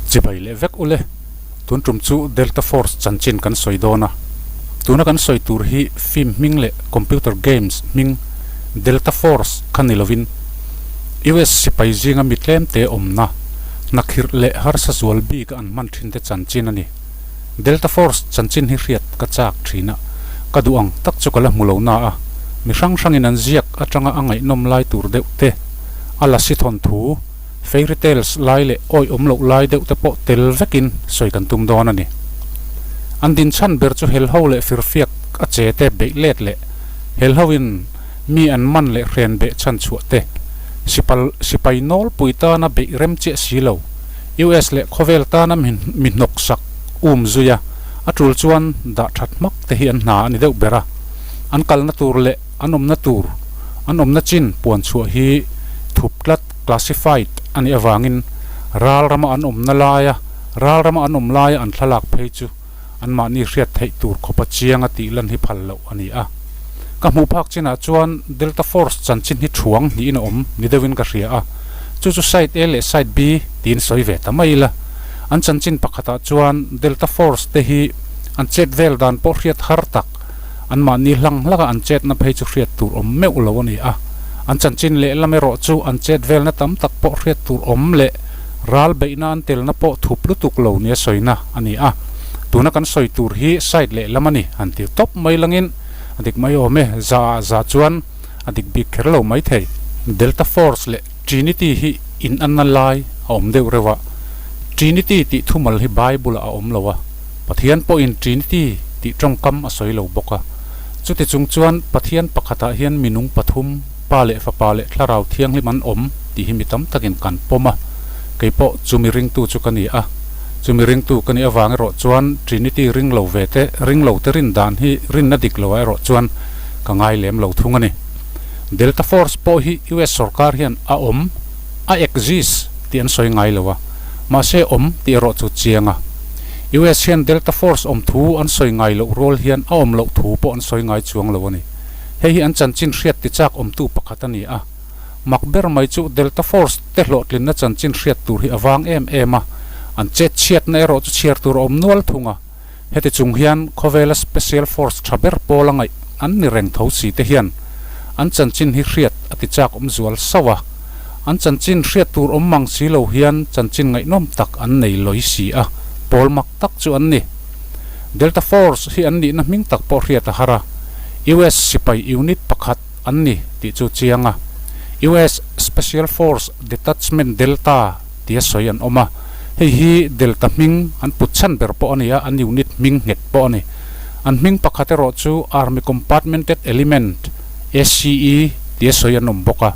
Chibai leh vek ule, tun tum chu Delta Force chanchin kan sawi dawn a. Tuna kan sawi tur hi film hming leh computer games hming Delta Force kha ni lovin US sipai zinga mi tlemte awmna, hnakhirh leh harsa zual bik a an hman thinte chanchin a ni. Delta Force chanchin hi hriat ka chak thin a, ka duh ang tak chu ka la hmu lo na a, mi hrang hrangin an ziak atanga a ngaihnawm lai tur deuh te, a lasi thawn thu, fairy tales lai leh awih awm loh lai deuh te pawh tel vekin sawi kan tum dawn a ni. An din chhan ber chu helho leh firfiak a che te beih let leh helhoin mi an man leh hren beh chhan chhuah te, sipal sipai nawlpui tana beih rem chiah si lo. US leh khawvel tana mi hnawksak um zui a, a tul chuan dah that hmak te hi an hna a ni deuh ber a. An kalna tur leh an awmna tur, an awmna chin puan chhuah hi thup tlat, classified, a nih avangin ral rama an awmna laia ral rama an awm laia an thlalak phei chu anmahni hriat theih tur khawpa chianga tih lan hi phal loh a ni a. Ka hmuh phak chinah chuan Delta Force chanchin hi thuang hnihin a awm ni deuhin ka hria a, chu chu Side A leh Side B tiin sawi ve ta mai ila. An chanchin pakhatah chuan Delta Force te hi an chet vel dan pawh hriat har tak, anmahni hlang hlaka an chetna phei chu hriat tur awm meuh lo a ni a. An chanchin lehlam erawh chu an chet velna tam tak pawh hriat tur awm leh ral beihna an telna pawh thup lutuk lo nia sawina a ni a. Tuna kan sawi tur hi side lehlam a ni han ti tawp mai langin a dik mai awm e, za ah za chuan a dik bik kher lo mai thei. Delta Force leh Trinity hi in anna lai a awm deuh reuh a, Trinity tih thumal hi Bible ah a awm lo a, Pathian pawhin Trinity tih tawngkam a sawi lo bawk a. Chuti chung chuan Pathian pakhatah hian minung pathum, Pa leh Fapa leh Thlarau Thianghlim an awm tih hi mi tam takin kan pawm a, kei pawh chumi ringtu chu ka ni a. Chumi ringtu ka nih avang erawh chuan Trinity ring lo ve te, ring lo te rin dan hi rinna dik lo ah erawh chuan ka ngai lem lo thung a ni. Delta Force pawh hi US sorkar hian a awm, a exist, tih an sawi ngai lo a, mahse awm tih erawh chu chiang a. US hian Delta Force awm thu an sawi ngai loh rual hian a awm loh thu pawh an sawi ngai chuang lo a ni. Hei hi an chanchin hriat ti chak awmtu pakhat a ni a. Mak ber mai chu Delta Force te hlawhtlinna chanchin hriat tur hi a vang em em a, an chet chhiatna erawh chu chhiar tur a awm nual thung a. Heti chung hian khawvela Special Force tha ber pawl a ngaih an ni reng tho si te hian an chanchin hi hriat a ti chak awm zual sauh a. An chanchin hriat tur awm mang si lo hian chanchin ngaihnawm tak an nei lawi si a, pawl mak tak chu an ni. Delta Force hi an nihna hming tak pawh hriat a har a, US sipai unit pakhat an ni tih chu chiang a. US Special Force Detachment Delta tia sawi an awm a, hei hi Delta hming an put chhan ber pawh a ni a, an unit hming nghet pawh a ni. An hming pakhat erawh chu Army Compartmented Element, ACE, tia sawi an awm bawk a.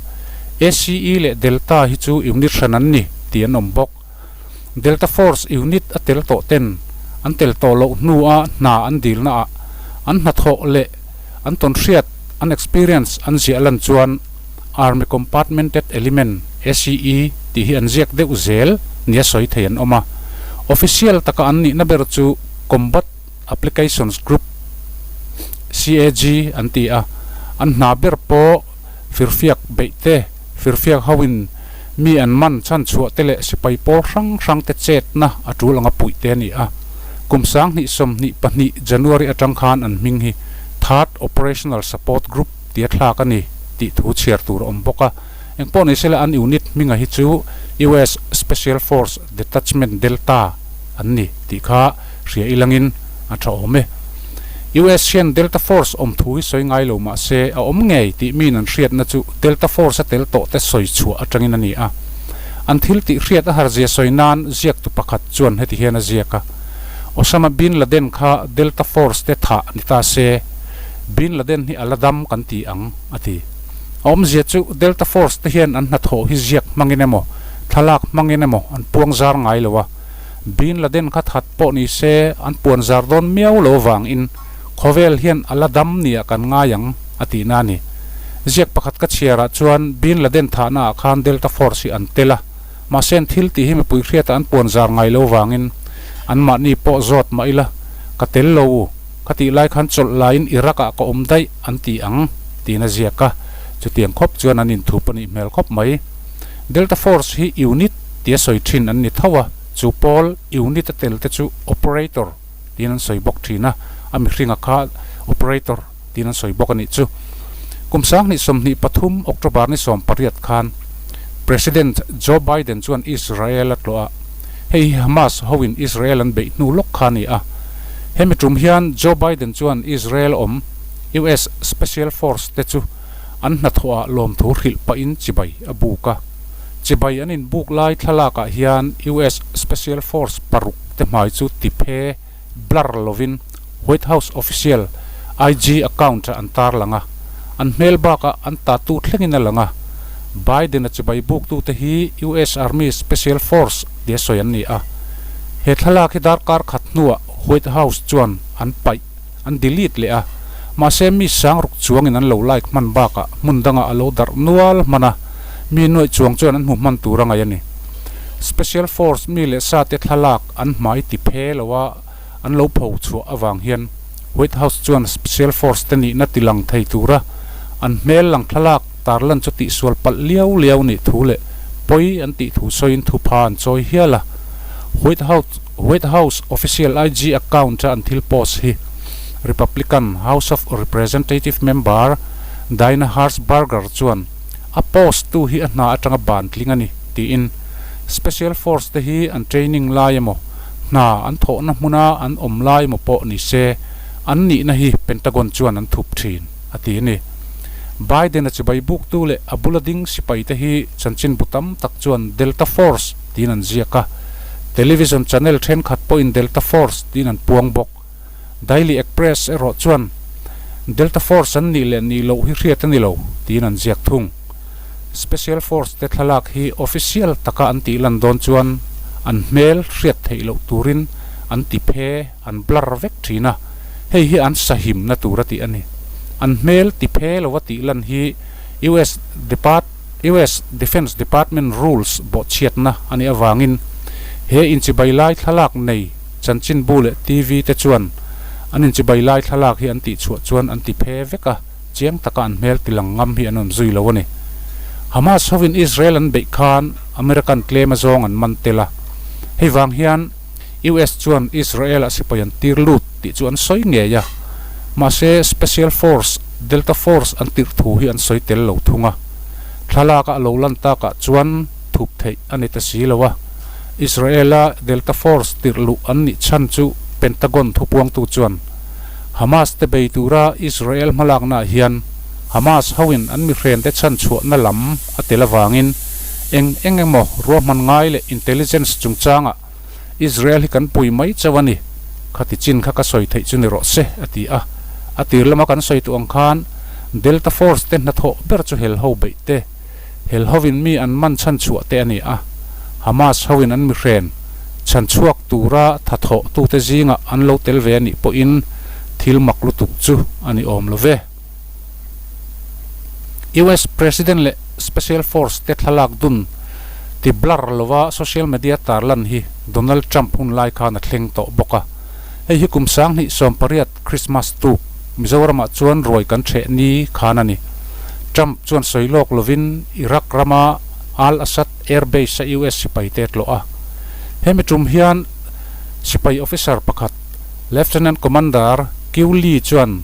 ACE leh Delta hi chu unit hran an ni tih an awm bawk. Delta Force unit a tel tawh ten an tel tawh loh hnua hna an dilna ah an hnathawh leh an tawnhriat, an experience an ziah lan chuan Army Compartmented Element, ACE, tih hi an ziak deuh zel nia sawi thei an awm a. Official taka an nihna ber chu Combat Applications Group, CAG, an ti a, an hna ber pawh firfiak beih te, firfiak hoin mi an man chhan chhuah te leh sipai pawl hrang hrang te chetna a tul anga puih te a ni a. Kum 2022 January atang khan an hming hi Third Operational Support Group tia thlak a ni tih thu chhiar tur a awm bawk a. Engpawh ni sela an unit hminga hi chu US Special Force Detachment Delta an ni tih kha hria ilangin a tha awm e. US hian Delta Force awm thu hi sawi ngai lo mah se a awm ngei tih miin an hriatna chu Delta Force a tel tawh te sawi chhuah atangin a ni a. An thil tih hriat a harzia sawi nan ziaktu pakhat chuan heti hian a ziak a, Osama bin Laden kha Delta Force te thah ni ta se, Bin Laden hi a la dam kan ti ang, a ti. A awmzia chu Delta Force te hian an hnathawh hi ziak hmangin emaw, thlalak hmangin emaw an puang zar ngai lo a. Bin Laden kha that pawh ni se an puan zar dawn miau lo vangin khawvel hian a la dam nia kan ngai ang, a tihna a ni. Ziak pakhat ka chhiarah chuan Bin Laden thahnaah khan Delta Force hi an tel a, mahse an thil tih hi mipui hriatah an puan zar ngai lo vangin anmahni pawh zawt mah ila ka tel lo u, ka tih lai khan chawlh laiin Iraq-ah ka awm daih an ti ang, tiin a ziak a, chutiang khawp chuan an inthup a nih hmel khawp mai. Delta Force hi unit tia sawi thin an ni tho a. Chu pawl unit a tel te chu operator tiin an sawi bawk thin a, a mihringa kha operator tiin an sawi bawk a nih chu. Kum 2023 October ni 18 khan President Joe Biden chuan Israel a tlawh a, hei hi Hamas hoin Israel an beih hnu lawk kha a ni a. Hemi tum hian Joe Biden chuan Israel awm US Special Force te chu an hnathawhah lawmthu hrilh pahin chibai a buk a. Chibai an inbuk lai thlalakah hian US Special Force paruk te hmai chu ti phe blur lovin White House official IG account ah an tarlang a, an hmel bakah an tattoo thlengin a lang a. Biden-a chibai buktute hi US Army Special Force tia sawi an ni a. He thlalak hi darkar khat hnuah White House chuan an paih, an delete leh a. Mahse mi sang ruk chuangin an lo like hman bakah hmun dangah a lo darh nual hman a, mi nuaih chuang chuan an hmu hman tur a ngaih a ni. Special Force mi leh sate thlalak an hmai ti phe lo a an lo pho chhuah avang hian White House chuan Special Force te nihna ti lang thei tura an hmel lang thlalak tarlan chu tihsual palh liau liau nih thu leh pawi an tih thu sawiin thupha an chawi hial a. White House White House official IG account a an thil post hi Republican House of Representative member Dinah Hershberger chuan a post tu hi a hna atanga ban tling a ni tiin Special Force te hi an training lai emaw hna an thawhna hmuna an awm lai emaw pawh ni se an nihna hi Pentagon chuan an thup thin a ti a ni. Biden-a chibai buktu leh a bula ding sipai te hi chanchinbu tam tak chuan Delta Force tiin an ziak a, television channel thenkhat pawhin Delta Force tiin an puang bawk. Daily Express erawh chuan Delta Force an nih leh nih loh hi hriat a ni lo tiin an ziak thung. Special Force te thlalak hi official taka an tih lan dawn chuan an hmel hriat theih loh turin an ti phe, an blur vek thin a, hei hi an sahimna tur a tih a ni. An hmel ti phe lova tih lan hi US Depart US Defence Department rules bawhchhiatna a nih avangin he inchibai lai thlalak nei Chanchinbu leh TV te chuan an inchibai lai thlalak hi an tihchhuah chuan an ti phe vek a, chiang taka an hmel tilang ngam hi an awm zui lo a ni. Hamas hovin Israel an beih khan American tlem azawng an man tel a, hei vang hian US chuan Israel-ah sipai an tir lut tih chu an sawi ngei a, mahse Special Force, Delta Force an tirh thu hi an sawi tel lo thung a, thlalaka a lo lan takah chuan thup theih a ni ta si lo a. Israel-a Delta Force tirh luh an nih chhan chu Pentagon thupuangtu chuan Hamas te bei tura Israel hmalaknaah hian Hamas hoin an mihrente chhan chhuahna lam a tel avangin eng eng emaw ruahman ngai leh intelligence chungchangah Israel hi kan pui mai chauh a ni, khati chin kha ka sawi theih chu ni rawh se, a ti a. A tir lama kan sawi tuh ang khan Delta Force te hnathawh ber chu helho beih te, Hel hovin mi an man chhan chhuah te a ni a, Hamas hoin an mihren chhan chhuak tura tha thawh tute zingah an lo tel ve a nih pawhin thil mak lutuk chu a ni awm lo ve. US President leh Special Force te thlalak dun ti blur lova social media tarlan hi Donald Trump hun lai khan a thleng tawh bawk a. Hei hi kum 2018 Christmas tuk Mizoramah chuan ruai kan ṭheh ni khan a ni. Trump chuan sawi lawk lovin Iraq rama Al Asad Air Base-a US sipai te tlawh a. Hemi tum hian sipai officer pakhat Lieutenant Commander Q Lee chuan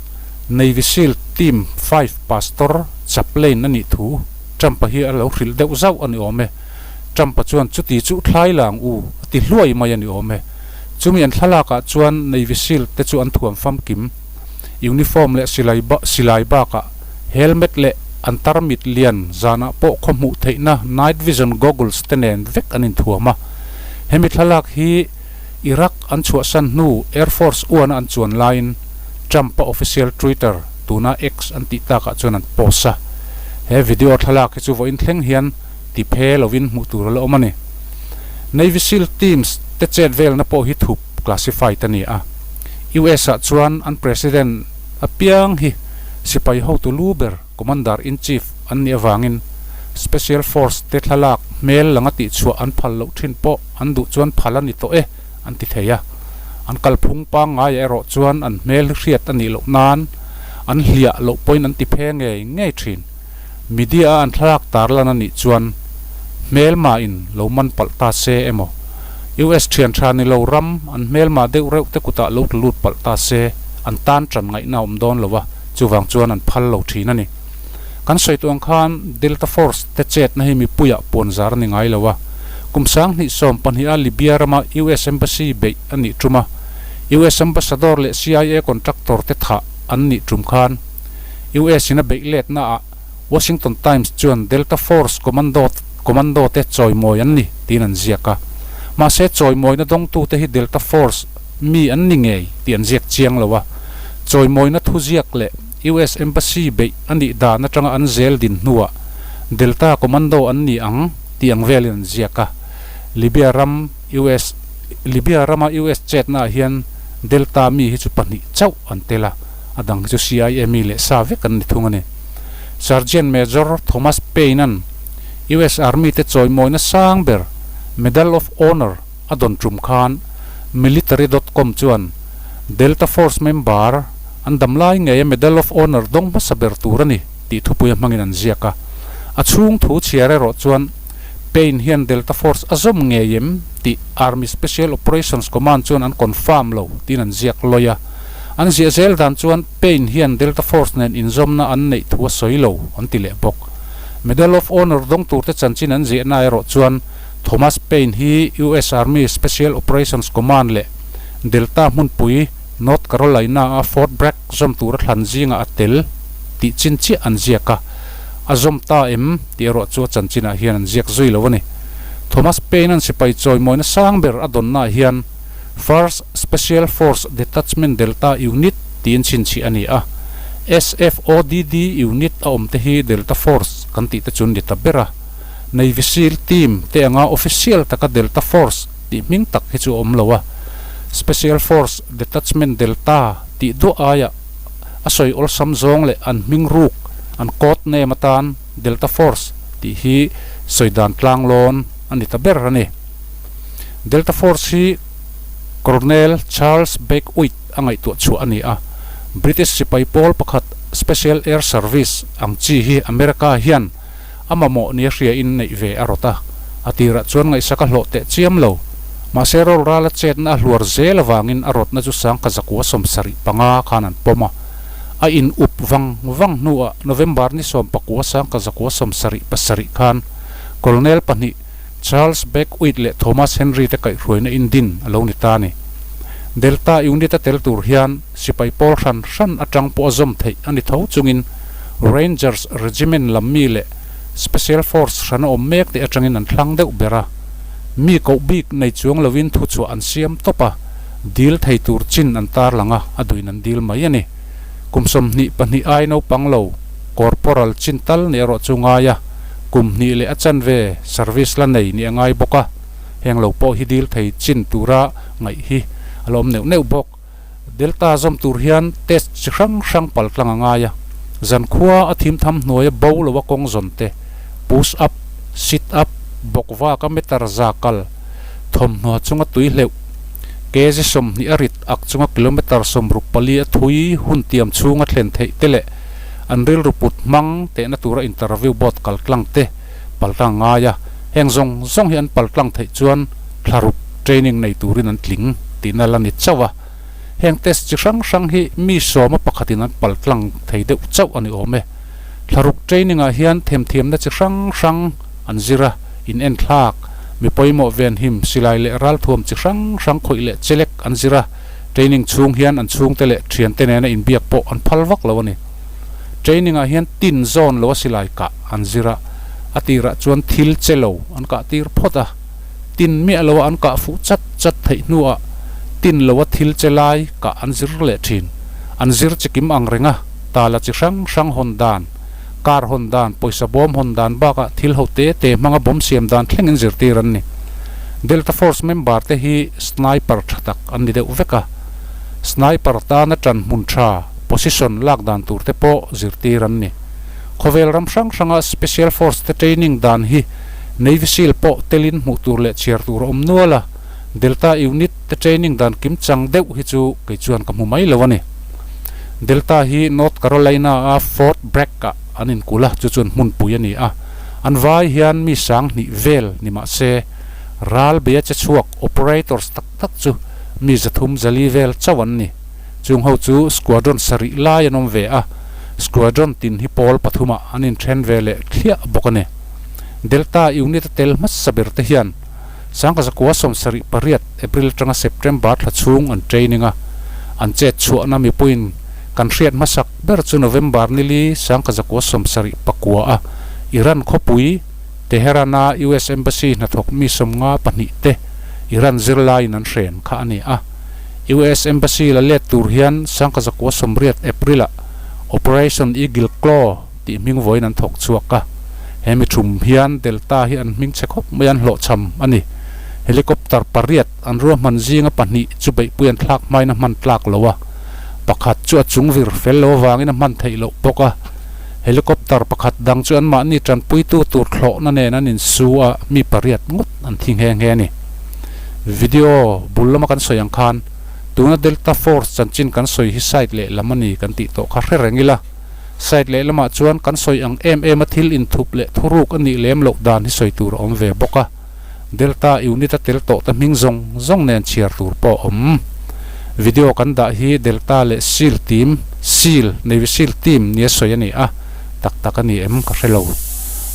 Navy Seal Team 5 Pastor Chaplain a nih thu Trump-a hi a lo hrilh deuh zauh a ni awm e. Trump-a chuan chuti chu thlai lang u a ti hluai mai a ni awm e. Chumi an thlalakah chuan Navy Seal te chu an thuam famkim, uniform leh silai silai bakah helmet leh an tarmit lian zanah pawh khaw hmuh theihna night vision goggles te nen vek an inthuam a. Hemi thlalak hi Iraq an chhuahsan hnu Air Force One-a an chuan laiin Trump-a official Twitter, tuna X an tih takah chuan an post a. He video thlalak hi chu vawiin thleng hian ti phe lovin hmuh tur a la awm a ni. Navy Seal Teams te chet velna pawh hi thup, classified, a ni a. US ah chuan an President apiang hi sipai hotu lu ber, Commander in Chief, an nih avangin Special Force te thlalak hmel langa tihchhuah an phal loh thin pawh an duh chuan phal a ni tawh e an ti thei a. An kalphung pangngaiah erawh chuan an hmel hi hriat a nih loh nan an hliah loh pawhin an ti phe ngei ngei thin. Media a an thlalak tarlan a nih chuan hmelma in lo man palh ta se emaw, US thian tha ni lo ram an hmelma deuh reuh te kutah lo tlu lut palh ta se an tan tan ngaihna a awm dawn lo a, chuvang chuan an phal lo thin a ni. Kan sawi tuh ang khan Delta Force te chetna hi mipuiah puanzar a ni ngai lo a, kum 2012 a Libya rama US Embassy beih a nih tum a, US Ambassador leh CIA contractor te thah an nih tum khan US in a beih letna ah Washington Times chuan Delta Force Commando Commando te chawimawi an ni tiin an ziak a. Mahse chawimawina dawngtute hi Delta Force mi an ni ngei tih an ziak chiang lo a. Chawimawina thuziak leh US Embassy beih a nih dan atanga an zel din hnuah Delta Commando an ni ang tih ang velin an ziak a. Libya ram US Libya rama US chetnaah hian Delta mi hi chu pahnih chauh an tel a. A dang hi chu CIA mi leh sa vek an ni thung a ni. Sergeant Major Thomas Payne-a'n US Army te chawimawina sang ber Medal of Honor a dawn tum khan Military dot com chuan Delta Force member an dam lai ngeia Medal of Honor dawng hmasa ber tur a ni tih thupui a hmangin an ziak a. A chhung thu chhiar erawh chuan Payne hian Delta Force a zawm ngei em tih Army Special Operations Command chuan an confirm lo tiin an ziak lawi a. An ziah zel dan chuan Payne hian Delta Force nen inzawmna an neih thu a sawi lo, an ti leh bawk. Medal of Honor dawng turte chanchin an ziahna erawh chuan Thomas Payne hi US Army Special Operations Command leh Delta hmunpui North Carolina-a Fort Bragg zawm tura thlan zingah a tel tih chin chiah an ziak a, a zawm ta em tih erawh chu a chanchinah hian an ziak zui lo a ni. Thomas Payne-a'n sipai chawimawina sang ber a dawnnaah hian First Special Force Detachment Delta Unit tiin chhinchhiah a ni a. SFODD Unit a awm te hi Delta Force kan tih te chu an ni ta ber a. Navy Seal Team te anga official taka Delta Force tih hming tak hi chu a awm lo a. Special Force Detachment Delta tih duah aia a sawi awlsam zawng leh an hming ruk, an code name atan Delta Force tih hi sawi dan tlanglawn a ni ta ber a ni. Delta Force hi Colonel Charles Beckwith a ngaihtuah chhuah a ni a, British sipai pawl pakhat Special Air Service ang chi hi America hian a mamawh nia hriain neih ve a rawt a, a tirah chuan ngaihsak a hlawh teh chiam lo. Mahse rawlral a chetna a hluar zel avangin a rawtna chu 1975 khan an pawm a, a in up vang vang hnuah November ni 19 1977 khan Colonel pahnih Charles Beckwith leh Thomas Henry te kaihhruaina indin a lo ni ta a ni. Delta Unit a tel tur hian sipai pawl hran hran atang pawh a zawm theih a ni tho chungin Rangers Regiment lam mi leh Special Force hran a awm mek te atangin an thlang deuh ber a. Mi koh bik nei chuang lovin thuchhuah an siam tawp a, dil thei tur chin an tarlang a, a duin an dil mai a ni. Kum 22 ai naupang lo Corporal chin tal nih erawh chu ngai a. Kum hnih leh a chanve service la nei nih a ngai bawk a, heng lo pawh hi dil thei chin tura ngaih hi a la awm neuh neuh bawk. Delta zawm tur hian test chi hrang hrang pal tlang a ngai a, zankhua a thim tham hnuaia bo lo a kawng zawn te, push up, sit up, bawk vak a meter za kal, thawmhnaw chunga tui hleuh, kg 20 a rit ak chunga kilometer 64 a thui hun tiam chhunga thlen theih te leh An rilru put hmang tehna tura interview board kal tlang te pal tlang ngai a, heng zawng zawng hi an pal tlang theih chuan thlaruk training nei turin an tling tihna la ni chauh a. Heng test chi hrang hrang hi mi sawma pakhatin an pal tlang thei deuh chauh a ni awm e. Thlaruk training ah hian themthiamna chi hrang hrang an zir a, in enthlak, mi pawimawh venhim, silai leh ralthuam chi hrang hrang khawih leh chelek an zir a, Training chhung hian an chhungte leh thiante nena inbiak pawh an phal vak lo a ni. Training ah hian tin zawn lo a silai kah an zir a, a tirah chuan thil che lo an kah tir phawt a, tin miah lo a an kah fuh chat chat theih hnuah tin lo a thil che lai kah an zir leh thin. An zir chikim ang reng a, tala chi hrang hrang hawn dan, car hawn dan, pawisa bawm hawn dan bakah thil ho te te hmanga bawm siam dan thlengin zirtir an ni. Delta Force member te hi sniper tha tak an ni deuh vek a, sniper tana tan hmun tha, position, lak dan tur te pawh zirtir an ni. Khawvel ram hrang hranga Special Force te training dan hi Navy Seal pawh telin hmuh tur leh chhiar tur a awm nual a, Delta Unit te training dan kim chang deuh hi chu kei chuan ka hmu mai lo a ni. Delta hi North Carolina a Fort Bragg ah an inkulh a, chu chuan hmunpui a ni a. An vai hian mi 2000 vel ni mah se, Ral beia che chhuak operators tak tak chu mi 300 400 vel chauh an ni. Chung ho chu squadron sarih lai an awm ve a, squadron tin hi pawl pathumah an inthen ve leh thliah bawk a ni. Delta unit a tel hmasa ber te hian 1978 April atanga September thla chhung an training a, an chet chhuahna mipuiin kan hriat hmasak ber chu November nili 1979 a Iran khawpui Tehran-a US Embassy hnathawk mi 52 te Iran zirlaiin an hren kha a ni a. US Embassy la let tur hian 1980 April-ah Operation Eagle Claw tih hming vawiin an thawk chhuak a. He mi thum hian Delta hi an hming chhe khawp mai an hlawhchham a ni. Helicopter pariat an ruahman zinga pahnih chu beihpui an thlak hmain a hman tlak lo a, pakhat chu a chung vir fel lo avangin a hman theih loh bawk a. Helicopter pakhat dang chu anmahni tanpuitu tur thlawhna nen an insu a, mi pariat ngawt an thi nghe nghe a ni. Video bul lama kan sawi ang khan tuna Delta Force chanchin kan sawi hi side lehlam a ni kan tih tawh kha hre reng ila. Side lehlamah chuan kan sawi ang em em a thil inthup leh thuruk a nih lem loh dan hi sawi tur a awm ve bawk a. Delta unit a tel tawh te hming zawng zawng nen chhiar tur pawh a awm. Video kan dah hi Delta leh Seal team, Seal, Navy Seal team nia sawi a ni a, tak tak a ni em ka hre lo.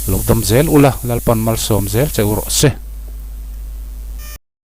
Lo dam zel ula, Lalpan malsawm zel che u rawh se.